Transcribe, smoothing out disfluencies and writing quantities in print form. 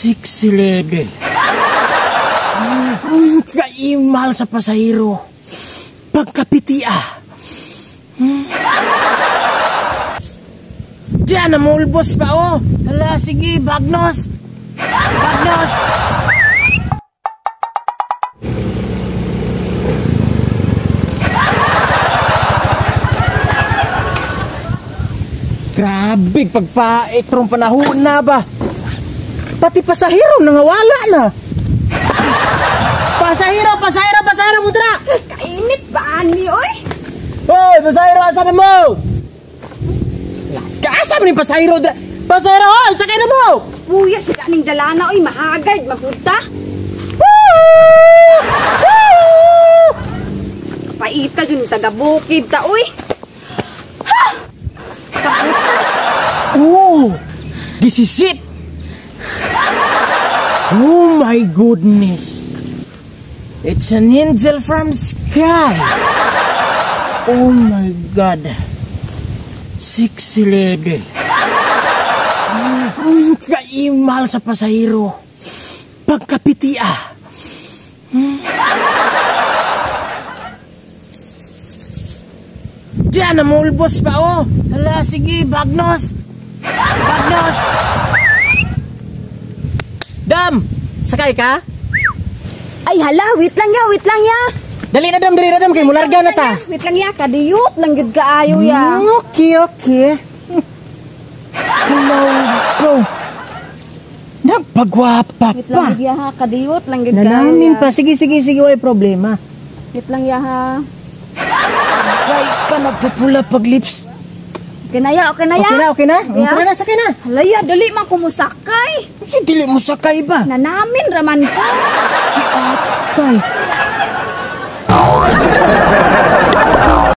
6'11". Kaimal sa pasahero. Pagkapitia. Diyan na mulbos pa oh. Hala, sige, bagnos. Bagnos. Grabe, pagpait rong panahon na ba? Pati pasahero nangawala na. Pasahero, pasahero, pasahero, mudra! Kainit ba ani oy? Hoy, pasahero, asa na mo? Las ka, asa mo ni pasahero? Pasahero, hoy, sakay na mo! Puya sa kaning dalana oy, mahagard mapunta. Paita dun taga bukid ta oy. Ha! Kaputas. Oh, this is it. Oh my goodness. It's an angel from sky. Oh my God. 6'11". Kaimal sa pasahero. Pagkapitia. Diyan na mulbos pa oh. Hala, sige, bagnos. Bagnos. Dam, sakay ka? Ay hala, wait lang ya, wait lang ya. Dali na dam, kay mularga na ta. Wait lang ya, kadiyot lang gyud kaayo ya. Okay, okay. Hello, bro. Nagpagwapa Wait lang pa. gyud ya ha, kadiyot lang gyud kaayo. Nanamin pa. Sige, sige, sige, way problema. Wait lang ya ha. Way ka nagpupula pag lips. Okay na ya, okay na ya. Okay na, okay na. Ya. Okay na, sakay na. Hala ya, dali man kumusakay. Kasi dili mo sakay ba? Nanamin raman ko. Atay.